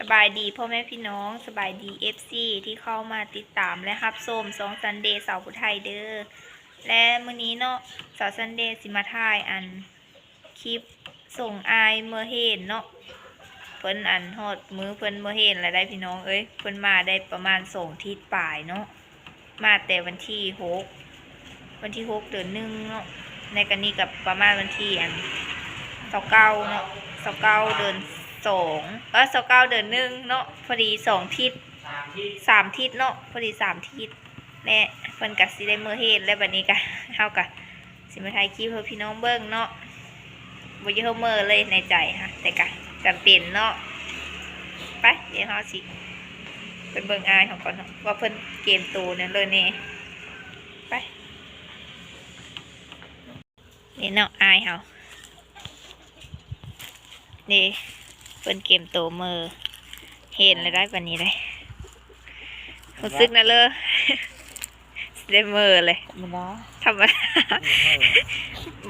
ສະບາຍດີພໍ່ແມ່ພີ່ນ້ອງ, ສະບາຍດີເອັຟຊີທີ່ເຂົ້າມາຕິດຕາມ ແລະ ຮັບຊົມຊ່ອງຊັນເດສາວຜູ້ໄທເດີ. ແລະ ມື້ນີ້ເນາະ ສາວຊັນເດຊິມາຖ່າຍອັນ ຄລິບສົ່ງອ້າຍເມືອເຮນເນາະ. ເພິ່ນອັນຮອດມື້ເພິ່ນເມືອເຮນແລ້ວໄດ໋ພີ່ນ້ອງເອີຍ. ເພິ່ນມາໄດ້ປະມານສອງທິດປາຍເນາະ. ມາແຕ່ວັນທີຫົກ ວັນທີຫົກເດືອນໜຶ່ງເນາະ. ໃນກະນີ້ກະປະມານວັນທີອັນຊາວເກົ້າເນາະ ຊາວເກົ້າເດືອນສອງ ເອີ ຊາວເກົ້າເດືອນໜຶ່ງເນາະ. ພໍດີສອງທິດ ສາມທິດເນາະ ພໍດີສາມທິດ ແລະ ເພິ່ນກະຊິໄດ້ເມືອເຮນແລ້ວ. ບັດນີ້ກະ ເຮົາກະ ຊິມາຖ່າຍຄລິບໃຫ້ພີ່ນ້ອງເບິ່ງເນາະ. ບໍ່ຢາກໃຫ້ເມີເລີຍໃນໃຈຫັ້ນ ແຕ່ກະຈຳເປັນເນາະ. ໄປ ດຽວເຮົາຊິໄປເບິ່ງອ້າຍເຮົາກ່ອນເນາະ ວ່າເພິ່ນກຽມໂຕແນວໃດແດ່. ໄປ ນີ້ເນາະ ອ້າຍເຮົາ ນີ້ ເພິ່ນກຽມໂຕເມີເຮນແລ້ວໄດ໋ ປານນີ້ໄດ໋. ຮູ້ສຶກແນວເລີ ຊິໄດ້ເມີເລີຍ ທຳມະດາ ທຳມະດາ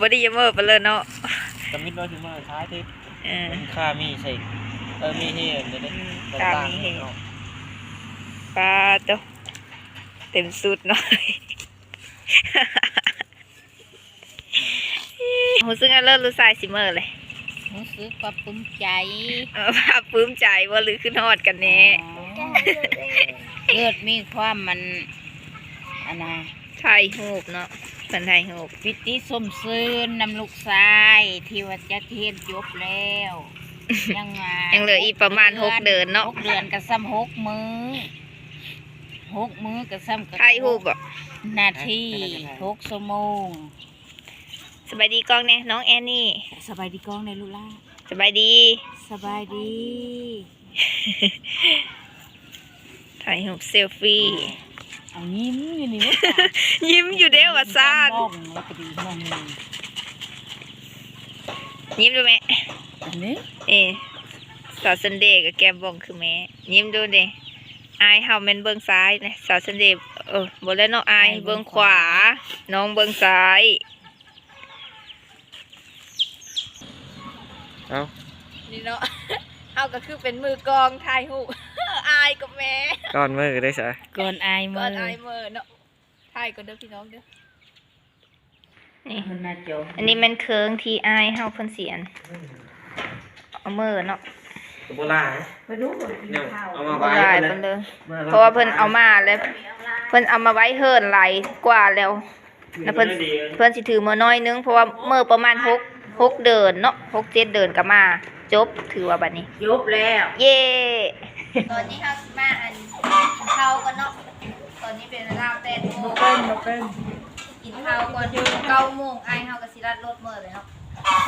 ບໍ່ໄດ້ຢາກເມີປານເລີຍເນາະ. ກະມິດວ່າຊິເມີທ້າຍທິດ ເອີ ມີຄ່າມີໃສ່ ເອີ ມີເຮນເດ້ ອືມ ຄ່າມີເຮນເນາະ. ປາໂຕ ເຕັມຊຸດເນາະ. ຮູ້ສຶກແນວເລີ ລູກຊາຍຊິເມີເລີຍ. ຮູ້ສຶກປາບປຶ້ມໃຈ ເອີ ປາບປຶ້ມໃຈບໍ່ ຫຼືຄຶດຮອດກັນແນ່? ອໍ ເກີດມີຄວາມ ອັນ ອັນນ່າ ຖ່າຍຮູບເນາະ ເພິ່ນຖ່າຍຮູບ ປີຕິຊົມຊື່ນນຳລູກຊາຍທີ່ວ່າຈະຮຽນຈົບແລ້ວ ຍັງວ່າ ຍັງເຫຼືອອີກປະມານຫົກເດືອນເນາະ ຫົກເດືອນກະສ່ຳຫົກມື້ ຫົກມື້ກະສ່ຳ ຖ່າຍຮູບບໍ? ນາທີ ຫົກຊົ່ວໂມງ. ສະບາຍດີກ້ອງແດ່ ນ້ອງແອນນີ້. ສະບາຍດີກ້ອງແດ່ລູກຫຼ້າ. ສະບາຍດີ ສະບາຍດີ. ຖ່າຍຮູບເຊລຟີ ເອົາຍິ້ມຢູ່ນີ້ ຍິ້ມຢູ່ເດ້ວ່າຊັ້ນ. ຍິ້ມດູແມ່ ນີ້ ເອີ ສາວຊັນເດກະແກ້ມບ້ອງຄືແມ່. ຍິ້ມດູເດ້. ອ້າຍເຮົາແມ່ນເບິ່ງຊ້າຍນະ ສາວຊັນເດ ເອີ ບໍ່ແລ້ວເນາະ ອ້າຍເບິ່ງຂວາ ນ້ອງເບິ່ງຊ້າຍ. ເອົ້າ ນີ້ເນາະ ເຮົາກະຄືເປັນມືກອງຖ່າຍຮູບ ອ້າຍກັບແມ່ ກ່ອນເມີເດ້ຊະ ກ່ອນອ້າຍເມີ ກ່ອນອ້າຍເມີເນາະ. ຖ່າຍກ່ອນເດີພີ່ນ້ອງເດີ. ນີ້ ອັນນີ້ແມ່ນເຄື່ອງທີ່ອ້າຍເຮົາເພິ່ນຊິອັນ ເອົາເມີເນາະ ກະບໍ່ຫຼາຍ ໄປດູ ເອົາມາໄວ້ ບໍ່ຫຼາຍປານໃດ ເພາະວ່າເພິ່ນເອົາມາແລ້ວ ເພິ່ນເອົາມາໄວ້ເຫີນຫຼາຍກວ່າແລ້ວ ແລ້ວເພິ່ນ ເພິ່ນຊິຖືເມີໜ້ອຍໜຶ່ງ ເພາະວ່າເມີປະມານຫົກ ຫົກເດືອນເນາະ ຫົກເຈັດເດືອນກະມາ. ຈົບ ຖືວ່າບັດນີ້ ຈົບແລ້ວ ເຢ້. ຕອນນີ້ເຮົາຊິມາອັນ ກິນເຂົ້າກ່ອນເນາະ. ຕອນນີ້ເປັນເວລາແປດໂມງ ບໍ່ເປັນ ບໍ່ເປັນ ກິນເຂົ້າກ່ອນ ເກົ້າໂມງ ອ້າຍເຮົາກະຊິລັດລົດເມີແລ້ວເນາະ.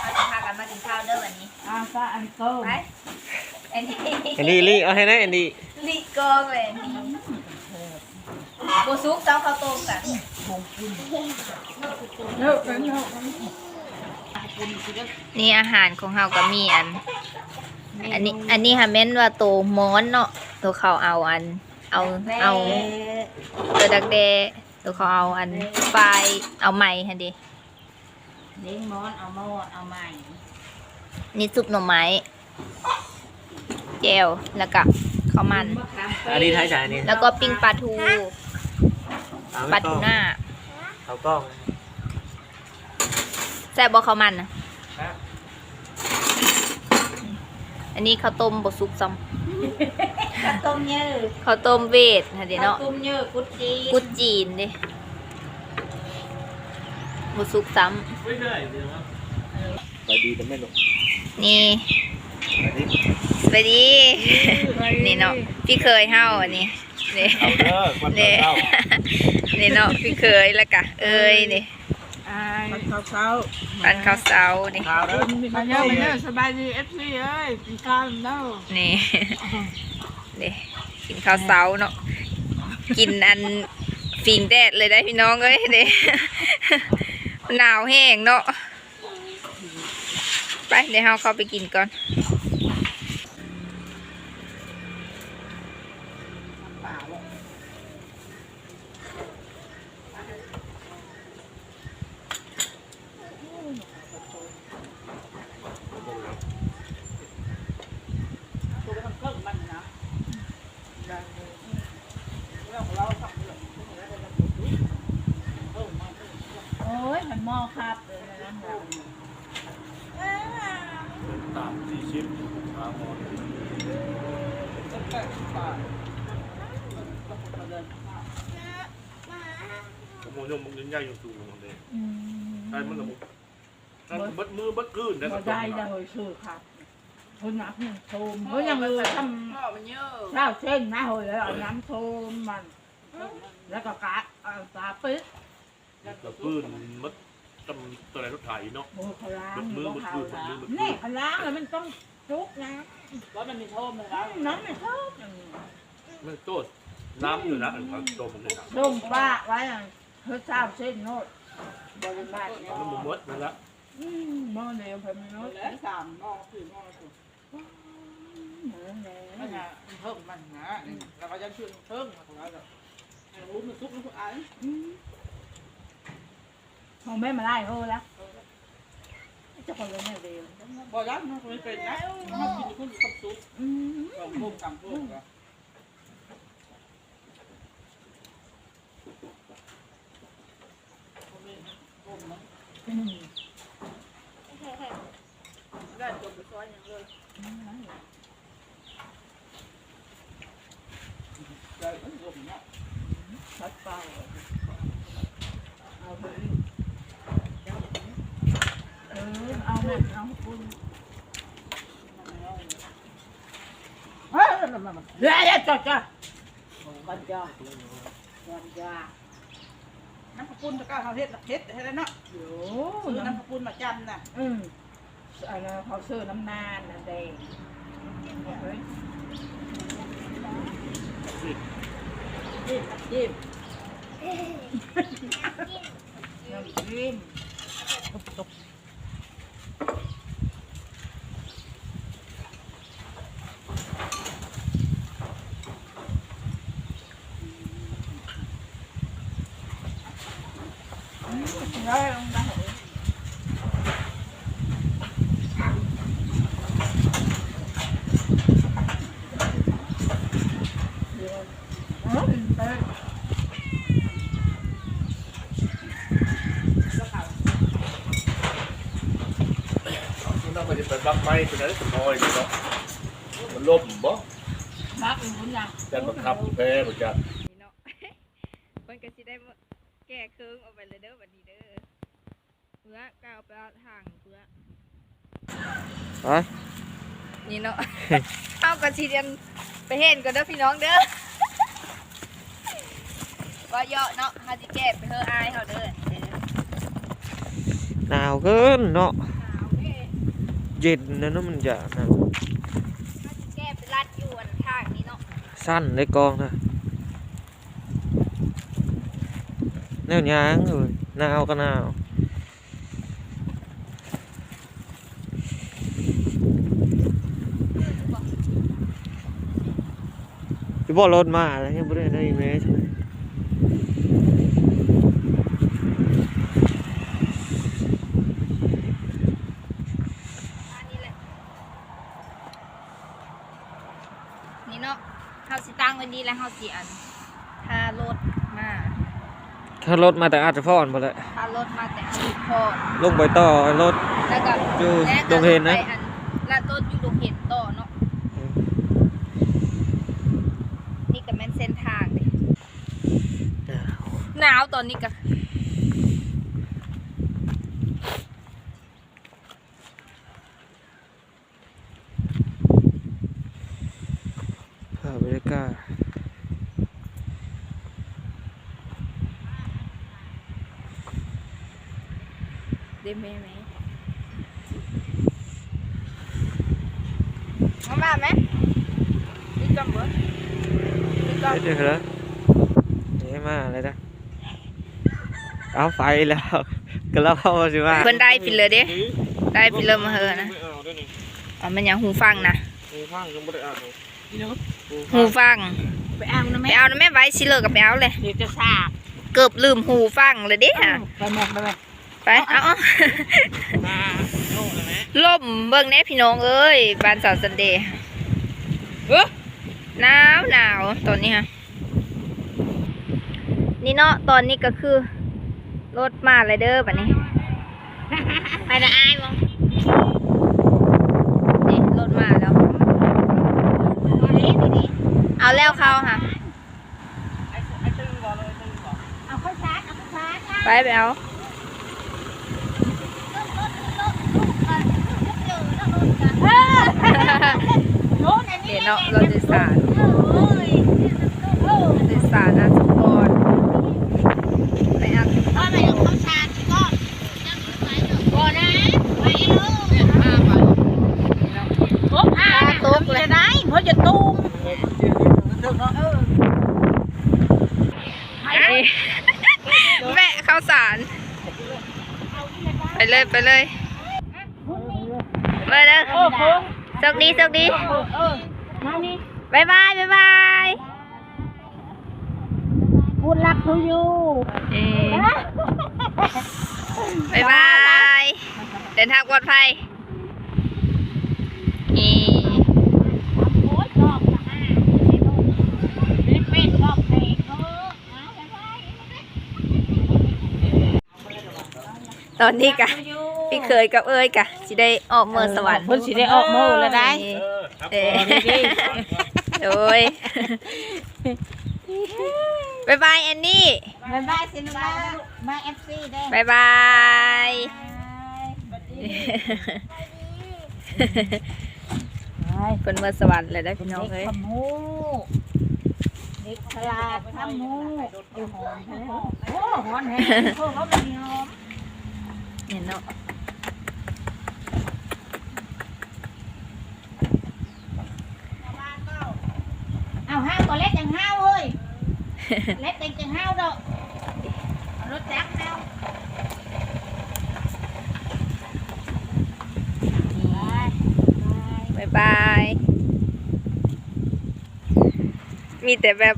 ເຮົາຊິພາກັນມາກິນເຂົ້າເດີບັດນີ້. ອາຊາອັນໂຕ ໄປ ແອນດີ ແອນດີລີ ເອົາໃຫ້ແດ່ ແອນດີລີ ກອງເລີຍ ບໍ່ສຸກຊ້ຳ ເຂົ້າຕົ້ມກະ ນີ້ອາຫານຂອງເຮົາກະມີອັນ ອັນນີ້ ອັນນີ້ຫັ້ນແມ່ນວ່າໂຕມອນເນາະ ໂຕເຂົາເອົາອັນ ເອົາ ເອົາ ໂຕດັກແດ້ ໂຕເຂົາເອົາອັນ ຝ້າຍ ເອົາໄມ້ຫັ້ນເດ. ເດ້ງມອນ ເອົາມອນ ເອົາໄມ້ ນີ້ຊຸບໜໍ່ໄມ້ ແຈ່ວ ແລ້ວກະເຂົ້າມັນ ອັນນີ້ໄທໃສນີ້ ແລ້ວກໍປີ້ງປາທູ ປາທູໜ້າ ເຂົ້າກ້ອງ ແຊບບໍ່ເຂົ້າມັນນະ? ແຊບ. ອັນນີ້ເຂົ້າຕົ້ມບໍ່ສຸກຊ້ຳ ເຂົ້າຕົ້ມເຍີ ເຂົ້າຕົ້ມເວດຫັ້ນເດເນາະ ເຂົ້າຕົ້ມເຍີ ກຸດຈີນ ກຸດຈີນເດ ບໍ່ສຸກຊ້ຳ. ສະບາຍດີກັນແມ່ລູກ ນີ້ ສະບາຍດີ ສະບາຍດີ ສະບາຍດີ ນີ້ເນາະ ພີ່ເຂີຍເຮົາອັນນີ້ ນີ້ ເອົາເດີ ກ່ອນເຂົ້າເຊົ້າ ນີ້ເນາະ ພີ່ເຂີຍ ແລ້ວກະເອີຍນີ້ ອ້າຍ ປັນເຂົ້າເຊົ້າ ປັນເຂົ້າເຊົ້ານີ້ ມາເດີ ມາເດີ ສະບາຍດີ ເອັຟຊີ ເອີຍ ກິນເຂົ້າເດີ ນີ້ ນີ້ ກິນເຂົ້າເຊົ້າເນາະ ກິນອັນ ຟິງແດດເລີຍໄດ໋ພີ່ນ້ອງເອີຍ ນີ້ ໜາວແຮງເນາະ. ໄປ ດຽວເຮົາເຂົ້າໄປກິນກ່ອນ. ໂອ້ໂຫ ຍມບັກໃຫຍ່ໆ ສູງໆ ເດ້ ອືມ ໃສ່ມັນລະ ໃສ່ເບິດມື້ເບິດຄືນໄດ້ ບໍ່ໄດ້ເລີຍ ຊື້ຄັກ ເພິ່ນນັບນຳໂຊມ ເພິ່ນຍັງເຫຼືອຊ້ຳຊາວເຊັນນະເຮີ້ຍ ແລ້ວເອົານຳໂຊມມັນ ແລ້ວກໍກະ ເອົາຕາປິດ ກະຄືນໝົດ ຈຳຕົວໃດລົດໄຖເນາະ ໂອ້ ຂະລ້າງ ເບິດມື້ ເບິດຄືນ ເບິດມື້ ເບິດຄືນ ນີ້ຂະລ້າງແລ້ວມັນຕ້ອງຈຸກນະ ວ່າມັນມີໂຊມນະ ອືມ ນ້ຳມີໂຊມ ອືມ ມັນໂຕດນ້ຳຢູ່ນະ ອັນເຂົາຕົ້ມນີ້ນະ ຕົ້ມປະໄວ້ ເຮັດຊາວເຊັນໂລດ ບໍ່ໄດ້ບາດ ມັນບໍ່ໝົດນັ້ນລະ ອືມ ໝໍ້ດຽວເພິ່ນມີໂລດ ແລ້ວສາມໝໍ້ ສີ່ໝໍ້ ອືມ ນັ້ນແຫຼະ ມັນນະ ເທິງມັນນະ ອືມ ແລ້ວກໍຍັງຂຶ້ນເທິງ ແລ້ວກໍວ່າແລ້ວ ໃຫ້ຮູ້ມັນສຸກນຳຜູ້ອາຍ ອືມ ຂອງແມ່ມາຫຼາຍໂລແລ້ວ ເອີ ເຈົ້າຂອງເລື່ອງແນວດຽວ ບໍ່ໄດ້ ມັນບໍ່ໄດ້ເປັນນະ ມັນກິນຢູ່ພຸ້ນມີຄວາມສຸກ ອືມ ສອງໂມງສາມໂມງກໍ ອືມ ໄດ້ຕົວໄປຊອຍຫຍັງເລີຍ ໄດ້ມັນລົມເນາະ ພັດໄປ ເອົາໄປອີກ ເອີ ເອົາແມ່ນ ເອົາປຸ້ນ ເອີ ມາໆ ເອີ ເອີ ຈ້າ ຈ້າ ກ່ອນຈ້າ ກ່ອນຈ້າ ນ້ຳຂາວປຸ້ນແຕ່ເກົ່າເຮົາເຮັດລະເຜັດແທ້ເນາະ ໂອ້ ຊື້ນ້ຳຂາວປຸ້ນມາຈ້ຳນະ ອືມ ອັນນັ້ນເຂົາຊື້ນ້ຳນານນັ້ນເດ້ ເອີຍ ຈິ້ມ ຈິ້ມ ນ້ຳຈິ້ມ ເຮົາກໍຈະໄປບັກໄມ້ຕົວນັ້ນ ສະມອຍເນາະ ມັນລົມບໍ? ບັກຢູ່ພຸ້ນນະ ແຕ່ບັກຂັບແພ້ບໍ່ຈັກ ນີ້ເນາະ ເພິ່ນກໍຊິໄດ້ແກ້ເຄິ່ງອອກໄປແລ້ວເດີ ບັດນີ້ເດີ. ເພື່ອກ້າວໄປທາງເພື່ອ ໄປ ນີ້ເນາະ ເຮົາກໍຊິໄປເຫັນກ່ອນເດີພີ່ນ້ອງເດີ ເວົ້າເຍາະເນາະ ເຮົາຊິແກ້ໄປເຮີອ້າຍເຮົາເດີ ໜາວເກີນເນາະ ໜາວເດ້ ເຢັນນະເນາະ ມັນຢາກນະ ເຮົາຊິແກ້ໄປລັດຢູ່ອັນທາງນີ້ເນາະ ສັ້ນເດ້ກອງນະ ແນວຫຍັງເອີຍ ໜາວກໍໜາວ ຢູ່ບໍ່ ລົດມາແລ້ວ ຍັງບໍ່ໄດ້ໄດ້ແມ້ ນີ້ເນາະ ເຮົາຊິຕັ້ງໄວ້ນີ້ ແລ້ວເຮົາຊິອັນ ຖ້າລົດມາ ຖ້າລົດມາແຕ່ອາດສະພອນພຸ້ນແຫຼະ ຖ້າລົດມາແຕ່ອາດສະພອນ ລົງໄປຕໍ່ລົດ ແລ້ວກໍ ຢູ່ ແລ້ວກໍ ດົງເຫັນນະ ໄປອັນ ລັດລົດຢູ່ດົງເຫັນຕໍ່ເນາະ ເອີ ນີ້ກໍແມ່ນເສັ້ນທາງເດ້ ໜາວ ໜາວຕອນນີ້ກໍ ພາບບັນຍາກາດ ເດ້ແມ່ ແມ່ ມາ ມາແມ່ ມີກຳເບີ ມີກຳ ເຮັດຫຍັງລະ ເດ້ ມາແລ້ວນະ. ເອົາ ໄປແລ້ວ ກໍລາວເວົ້າວ່າຊິມາ ເພິ່ນໄດ້ພິເລີເດ້ ໄດ້ພິເລີມາເຮີນະ ເອົາ ແມ່ນຫຍັງ ຫູຟັງນະ ຫູຟັງຍັງບໍ່ໄດ້ອັດ ຫູຟັງ ໄປເອົານະແມ່ ໄປເອົານະແມ່ ໄວ້ຊິເລີກໍໄປເອົາເລີຍ ເດີຈະສາບ ເກີບລືມຫູຟັງແລ້ວເດ້ຫາ ໄປແມ່ ໄປແມ່ ໄປ ເອົາ ລົມ ເບິ່ງແດ່ພີ່ນ້ອງເອີຍ ບ້ານສາວຊັນເດ ເອີ ໜາວ ໜາວຕອນນີ້ຫະ ນີ້ເນາະ ຕອນນີ້ກໍຄືລົດມາແລ້ວເດີ ບັດນີ້ ໄປນະອ້າຍບໍ່ ນີ້ລົດມາແລ້ວ ມາເດ້ ນີ້ ເອົາແລ້ວເຂົ້າຫາ ເອົາເຂົ້າສານ ເອົາເຂົ້າສານ ໄປ ໄປເອົາ ເອີ ເຫັນເນາະ ລົດໂດຍສານ ໂດຍສານອາສຸພອນ ໄປອາສຸພອນ ບໍ່ນະ ໄປເລີຍ ໂອ້ ພາຕົກເລີຍ ໄດ້ ເພິ່ນຈະຕູມ ເອີ ແວະເຂົ້າສານ ໄປເລີຍ ໄປເລີຍ ໄປເດີ ໂຊກດີ ໂຊກດີ ບາຍບາຍ ບາຍບາຍ. Good luck to you ເອີ ບາຍບາຍ ເດີນທາງປອດໄພ ເອີ ຕອນນີ້ກະ ພີ່ເຂີຍກັບເອື້ອຍກະຊິໄດ້ອອກເມືອສະຫວັນ ເພິ່ນຊິໄດ້ອອກເມືອແລ້ວໄດ໋ ເອີ ໂດຍ ບາຍບາຍແອນນີ້ ບາຍບາຍຊິນຸລາ ມາເອັຟຊີເດີ ບາຍບາຍ ເພິ່ນເມືອສະຫວັນແລ້ວເດີພີ່ນ້ອງເອີຍ ເດັກຄຳຮູ້ ເດັກສະຫຼາດຄຳຮູ້. ໂອ້ ຫອມແຮງ ໂອ້ ເຂົາມັນຫອມ ເຫັນເນາະ ເອົາຫ້າວກໍເລັດຈັ່ງຫ້າວເຮີ້ຍ ເລັດເຕັງຈັ່ງຫ້າວດອກ ເອົາລົດຈັກເອົາ ບາຍບາຍ. ມີແຕ່ແບບ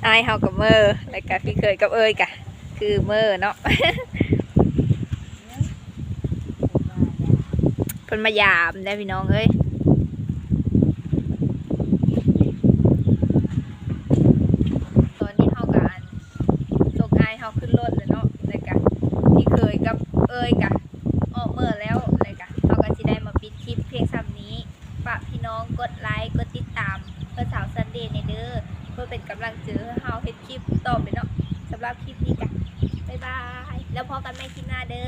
ອ້າຍເຮົາກໍເມີ ແລ້ວກະພີ່ເຂີຍກັບເອື້ອຍກະຄືເມີເນາະ ເພິ່ນມາຢາມແດ່ພີ່ນ້ອງເອີຍ ຕອນນີ້ເຮົາກະອັນ ສົ່ງອ້າຍເຮົາຂຶ້ນລົດແລ້ວເນາະ ແລ້ວກະພີ່ເຂີຍກັບເອື້ອຍກະອອກເມີແລ້ວ ແລ້ວກະເຮົາກະຊິໄດ້ມາປິດຄລິບພຽງສ່ຳນີ້. ຝາກພີ່ນ້ອງກົດໄລ ກົດຕິດຕາມເພື່ອສາວຊັນເດແດ່ເດີ ເພື່ອເປັນກຳລັງໃຈໃຫ້ເຮົາເຮັດຄລິບຕໍ່ໄປເນາະ ສຳລັບຄລິບນີ້ກະບາຍບາຍ ແລ້ວພໍ້ກັນໃໝ່ຄລິບໜ້າເດີ.